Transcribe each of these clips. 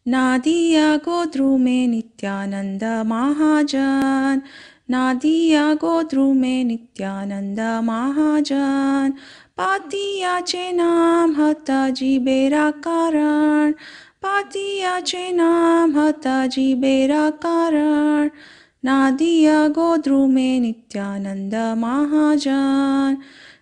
नादिया गोद्रुमे नित्यानंद महाजन, नादिया गोद्रुमे नित्यानंद महाजन। पातियाचे नाम हता जिबेरा कारण, पातियाचे नाम हता जिबेरा कारण। नादिया गोद्रुमे नित्यानंद महाजन।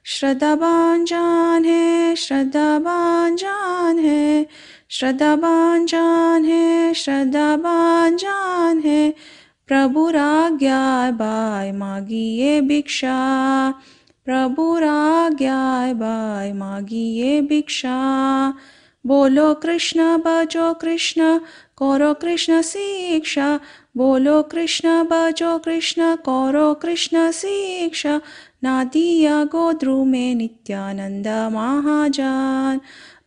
श्रद्धावान जान है, श्रद्धावान जान है, श्रद्धावान जान है, श्रद्धावान जान है। प्रभु राग्या बाय मागिए भिक्षा, प्रभु राग्या बाय मागिए भिक्षा। बोलो कृष्ण भजो कृष्ण करो कृष्ण शिक्षा, बोलो कृष्ण भजो कृष्ण करो कृष्ण शिक्षा। नादिया गोद्रुमे नित्यानंद महाजन।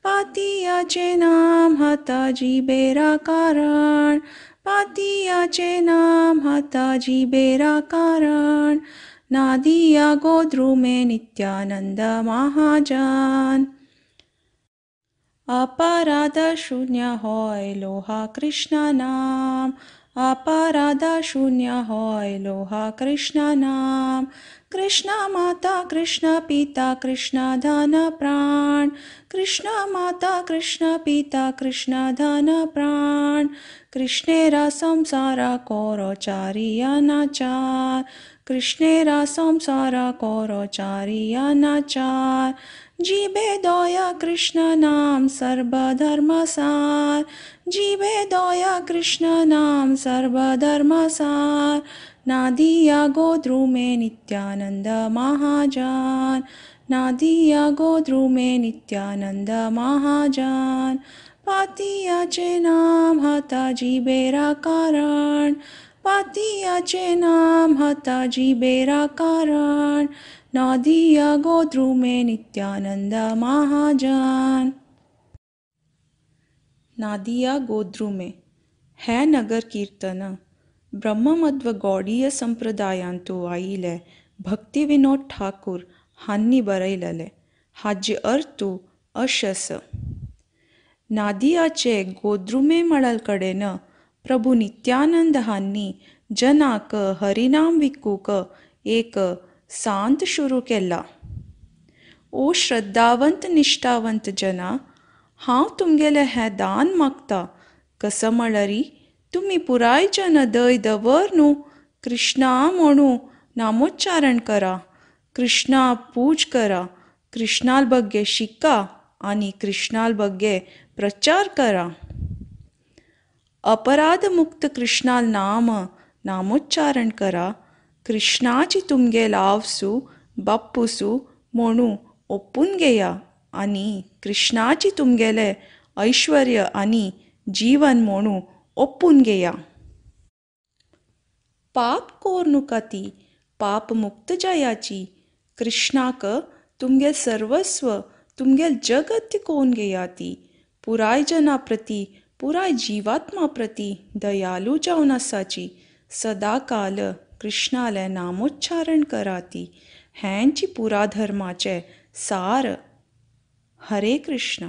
पातियाचे नाम हता जिबेरा कारण, पातियाचे नाम हता जिबेरा कारण। नादिया गोद्रुमे नित्यानंद महाजन। अपराध शून्य होय लोहा कृष्ण नाम, अपराध शून्य होय लोहा कृष्ण नाम। कृष्ण माता कृष्ण पिता कृष्ण धन प्राण, कृष्ण माता कृष्ण पिता कृष्ण धन प्राण। कृष्णेरा संसार करो चारिया नाचार, कृष्णेरा संसार करो चारिया नाचार। जीवे दया कृष्ण नाम सर्वधर्म सार, जीवे दया कृष्ण नाम सर्वधर्म सार। नादिया गोद्रुमे नित्यानंद महाजन, नादिया गोद्रुमे नित्यानंद महाजन। पातियाचे नाम हता जिबेरा कारण, पातियाचे नाम हता जिबेरा कारण। नादिया गोद्रुमे नित्यानंद महाजन। नादिया गोद्रुमे हे नगर कीर्तन ब्रह्ममध्व गौडीय संप्रदायांतु आयिले भक्ती विनोद ठाकूर हांणी बरयलेले। हाजे अर्थ अशें आसा। नादियाचे गोद्रुमे म्हळ्यार कडेन प्रभु नित्यानंद हांणी जनाक हरिनाम विकूंक एक सांत सुरू केला। ओ श्रद्धावंत निष्ठावंत जना, हांव तुमगेलें हें दान मागता। कसो म्हळ्यार तुमी पुराय जन दय दवर न्हू कृष्णा म्हणू नामोच्चारण करा, कृष्णा पूज करा, कृष्णाल बग्गे शिका आनी कृष्णाल बग्गे प्रचार करा। अपराध मुक्त कृष्णाल नाम नामोच्चारण करा। कृष्णाची तुमगेल आवसू बाप्पुसू म्हणू ओपून घेया आनी कृष्णाची तुमगेले ऐश्वर्य आनी जीवन म्हणू ओपून घेया। पाप कोरनुका ती पाप मुक्त जायाची। कृष्णाक तुमगेल सर्वस्व तुमगेल जगत कोन घेया ती। पुराय जना प्रती पुराय जीवात्मा प्रती दयालू जावन आसाची। सदाकाल कृष्णाले नामोच्चारण कराती। हेंची पुरा धर्माचे सार। हरे कृष्णा।